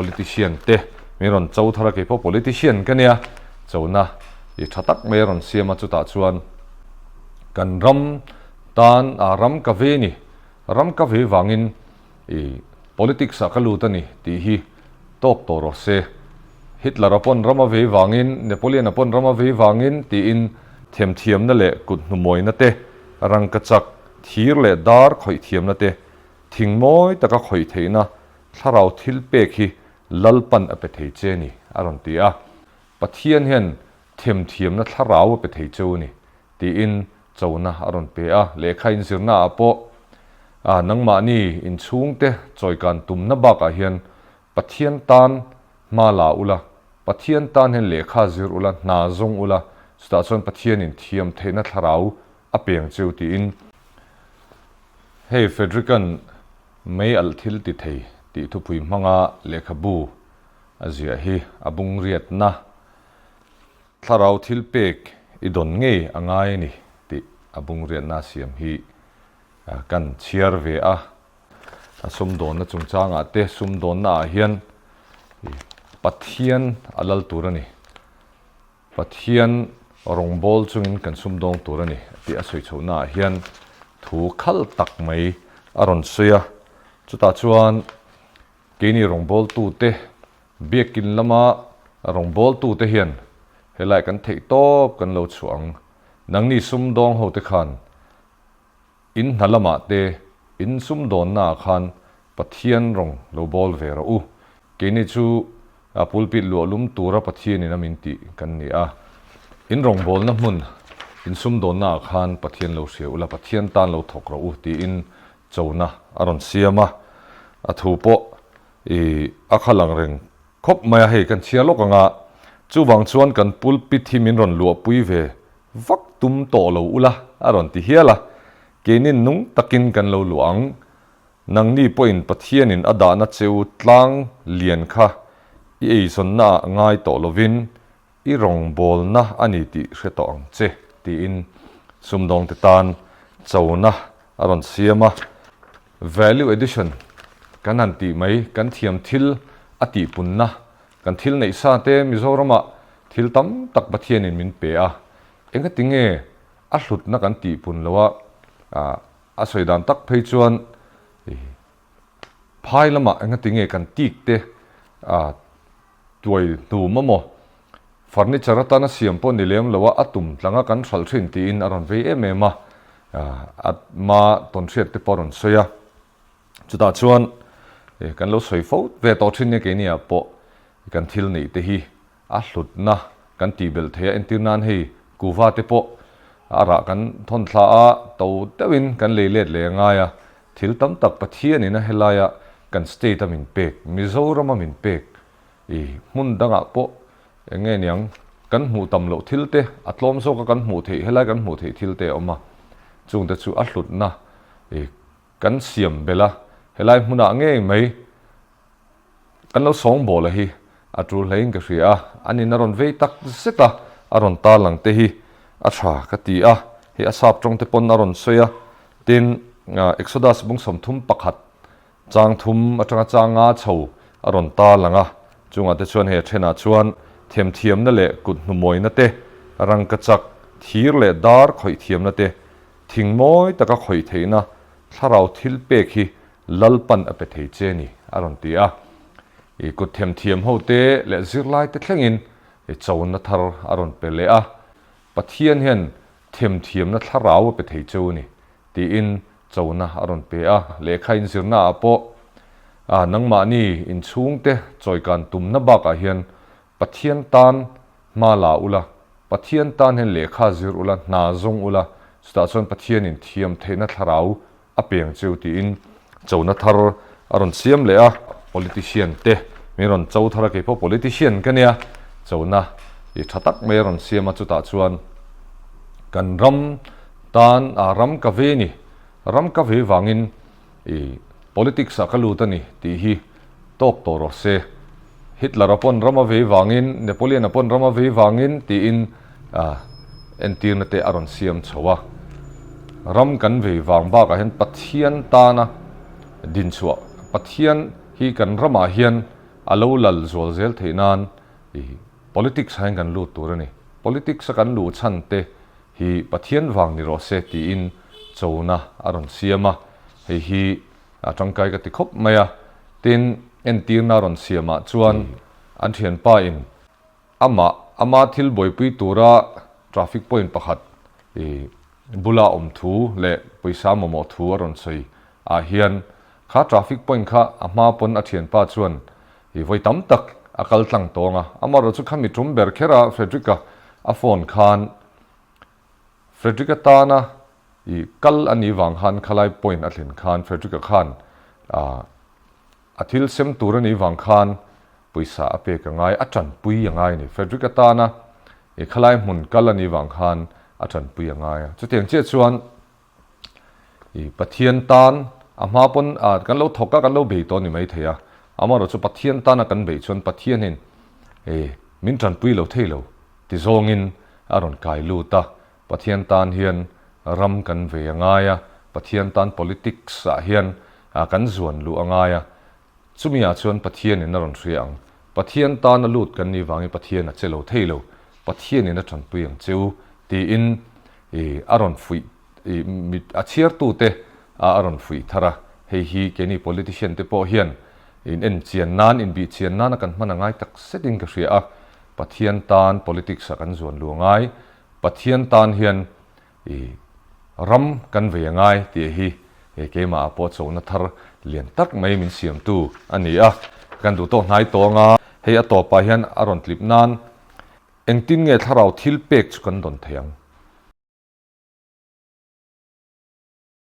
Politician te min rawn cho thar a, kei pawh politician ka nia, chona i tha tak mai a rawn siam a, chutah chuan kan ram tan a ram ka ve ni, ram ka ve vangin i politics ah ka lut a ni tih hi tawk tawh rawh se. Hitler a pawn ram a vei vangin, Napoleon a pawn ram a vei vangin tiin themthiamna leh kut hnumawina te, rangkachak, thir leh dar khawih thiamna te, thing mawi taka khawih theihna thlarau thil pek hi Lalpan a pe thei che ni, a rawn ti a. Pathian hian themthiamna thlarau a pe thei cheu ni, tiin chona a rawn pe a. Lehkha inzirnaah pawh nangmahni inchhungte chawikan tumna bakah hian Pathian tan hma la ula, Pathian tan hian lehkha zir ula, hna zawng ula, chutah chuan Pathianin thiam theihna thlarau a peng cheu tiin. Hei Frederick-a'n mei alh thil ti thei tih thupui hmanga lehkhabu a ziah hi a bungriatna thlarau thil pek i dawn ngei a ngai a ni tih a bungriatna siam hi kan chhiar ve a. A sumdawnna chungchangah te sumdawnna ah hian Pathian a lal tur a ni. Pathian rawngbâwl chungin kan sumdawng tur a ni tih a sawi chhohnaah hian thu khal tak mai a rawn sawi a. Chutah chuan keini rawngbâwltute, biakin lama rawngbâwltute hian helai kan theih tawp kan lo chhuah ang. Nangni sumdawng hote khan In hna lamah te, in sumdawnnaah khan Pathian rawng lo bawl ve rawh u. Keini chu pulpit luah lum tura Pathianin a min tih kan ni a. In rawngbawlna hmun, in sumdawnnaah khan Pathian lo hria ula, Pathian tan lo thawk rawh u tiin chona a rawn siam a. A thu pawh i a kha lang reng khawp mai a, hei kan chhiar lawk ang a. Chuvang chuan kan pulpit hi min rawn luahpui ve Vak tum tawh lo ula, a rawn ti hial a. Keinin nung takin kan lo luah ang. Nangni pawhin Pathianin a dahna cheu tlang lian kha i eizawnnaah ngai tawh lovin i rawngbawlna a ni tih hre tawh ang che, tiin sumdawngte tan chona a rawn siam a. Value addition kan han tih mai, kan thiam thil a tihpunna Kan thil neih sa te Mizoramah thil tam tak Pathianin min pe a, engati nge a hlutna kan tihpun lo a, a sawi dan tak phei chuan phai lamah engati nge kan tik te tuai hnum amaw furniture atana siam pawh ni lem lo a, a tum tlanga kan hralh thin tiin a rawn vei em em a, a ma tawnhriat te pawh a rawn sawi a. Chutah chuan kan lo sawi fo ve tawh thin nia keini ah pawh kan thil neih te hi a hlutna kan tih belh thei a, entir nan hei kuva te pawh a rah kan thawn thla a, to deuhin kan lei let leh a ngai a, thil tam tak Pathianin a helaia kan state a min pek, Mizoram a min pek i hmun dangah pawh eng nge niang kan hmuh tam loh thil te a tlawm zawk a kan hmuh theih helai kan hmuh theih thil te a awm a, chungte chu a hlutna i Kan siam belh a, helai hmunah ngei mai kan lo sawngbawl a hi a tul hlein ka hria a, an in a rawn vei tak zet a, a rawn tarlang te hi a tha ka ti a, hei a sap tawng te pawn a rawn sawi a, tin Exodus bung 31 chang thum atanga chang nga chho a rawn tarlang a, chungah te chuan hei a thenah chuan themthiamna leh kut hnumawina te, rangkachak, thir leh dar khawih thiamna te, Thing mawi taka khawih theihna thlarau thil pek hi Lalpan a pe thei che ni, a rawn ti a. I kut themthiam hote leh zirlaite thlengin i chona thar a rawn pe leh a. Pathian hian themthiamna thlarau a pe thei cheu ni, tiin chona a rawn pe a. Lehkha inzirnaah pawh nangmahni inchhungte chawikan tumna bakah hian Pathian tan hma la ula, Pathian tan hian lehkha zir ula, hna zawng ula, chutah chuan Pathianin thiam theihna thlarau a peng cheu tiin chona thar a rawn siam leh a. Politician te min rawn cho thar a, kei pawh politician ka nia, chona i tha tak mai a rawn siam a, chutah chuan kan ram tan a ram ka ve ni, ram ka ve vangin i politics ah ka lut a ni tih hi tawk tawh rawh se. Hitler a pawn ram a vei vangin, Napoleon a pawn ram a vei vangin tiin entirna te a rawn siam chho a. Ram kan vei vang bakah hian Pathian tana dinchhuah, Pathian hi kan ramah hian. a lo lal zual zel theih nan i politics ah hian kan lut tur a ni. Politics a kan luh chhan te hi Pathian vang ni rawh se tiin chona a rawn siam a, hei hi a tangkai ka ti khawp mai a. Tin, entirna a rawn siamah chuan an thianpa in Amah, ama thil buaipui tura traffic point pakhat i bula awm thu leh pawisa mamawh thu a rawn sawi ah hian kha traffic point kha a hma pawn a thianpa chuan i vawi tam tak a kal tlang tawng a. Amaherawhchu chu khami tum ber kher a Frederick-a a phone khan Frederick-a tana i kal a nih vang khan khalai point a thlen khan Frederick-a khan ah A thil sem tur a nih vang khan pawisa a pek a ngai, a tanpui a ngai a ni. Frederick atana i khalai hmun kal a nih vang khan a tanpui a ngai a. Chutiang chiah chuan i Pathian tan a hma pawn a kan lo thawk a, kan lo bei tawh a ni maithei a. Amaherawhchu Pathian tana kan beih chuan Pathianin i min tanpui lo thei lo ti zawngin a rawn kai lut a. Pathian tan hian ram kan vei a ngai a, Pathian tan politics ah hian kan zuan luh a ngai a, chumi ah chuan Pathian in a rawn hria ang. Pathian tan a lut kan nih vangin Pathian a che lo thei lo, Pathian in a tanpui ang che u tiin i a rawn fuih i mit a chhiartu te a rawn fuih thar a, hei hi keini politician te pawh hian in en chian nan, in bih chian nan a kan hman a ngai tak zet in ka hria a, Pathian tan politics ah kan zuan luh a ngai. Pathian tan hian i ram kan vei a ngai tih hi keimah ah pawh chona thar lian tak mai min siamtu a ni a, kan duh tawk hnai tawng a, hei a tawpah hian a rawn tlip nan engtin nge thlarau thil pek chu kan dawn thei ang?